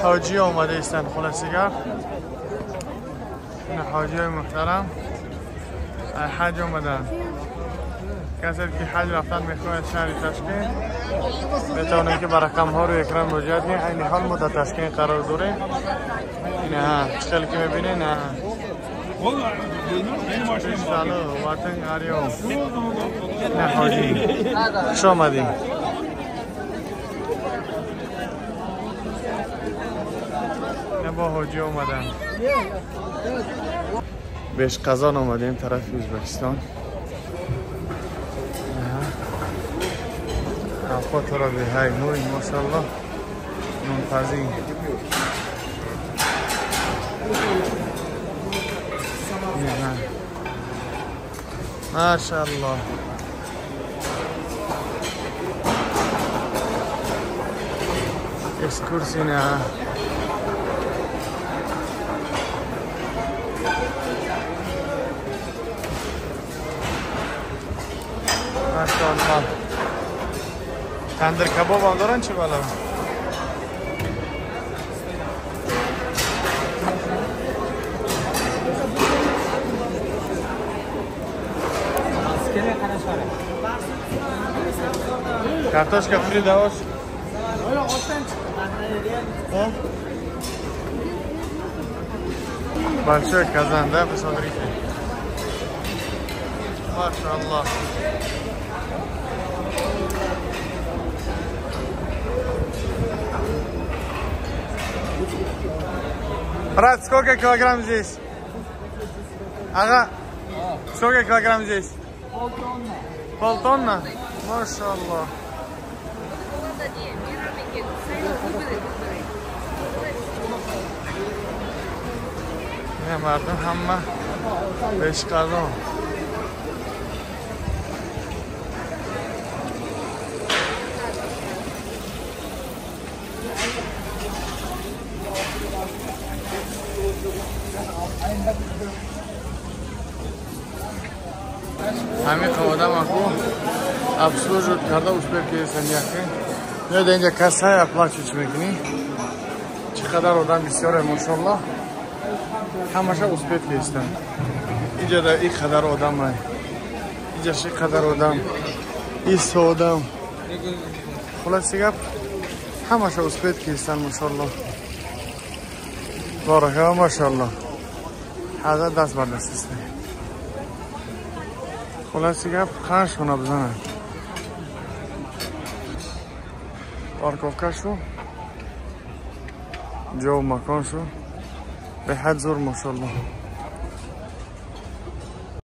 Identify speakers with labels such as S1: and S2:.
S1: حاجی آمده ایستن. خلاصی گپ این حاجی های محترم حج آمدن. کسی که حج رفتن میخواهد شهر تاشکند میتونه که با رقم ها رو اکران مراجعت کنید. عین حال ما در تاشکند قرار داریم. اینه خیلی که میبینین نه وطن آریوم. نه حاجی خوش آمدین. نه با حاجی آمدن. بیش قزان آمدیم طرف ازبکستان. اوقات را به های نوی ماشاءالله نونپزی. ماشاءالله. اسکورسی نه ماشاءالله. تندر کباب هم دارن چه بالا؟ Картошка фри даош? Большой казан, да, посмотрите. Машаллах. Брат, сколько килограмм здесь? Ага. Сколько килограмм здесь?
S2: Полтонна.
S1: Полтонна? Машаллах. Не, мардум ҳама бешқазон. Ҳамин одам аку обслуживать карда успел кесан яхе. Не да инҷа кассая оплачивать мекунӣ. Чӣ қадар одам бисёре машаллоҳ. Ҳамаша успел кестан. Инҷа да и қадар одам ай. Инҷа ши қадар одам. Ис одам. Хулоси гап ҳамаша успел кестан машаллоҳ. Барака машаллоҳ. Ҳазар даст бар даст аст. Хулоси гап қаншона бизанад. Парковка шу, ҷову макон шу беҳад зур машаллоҳ.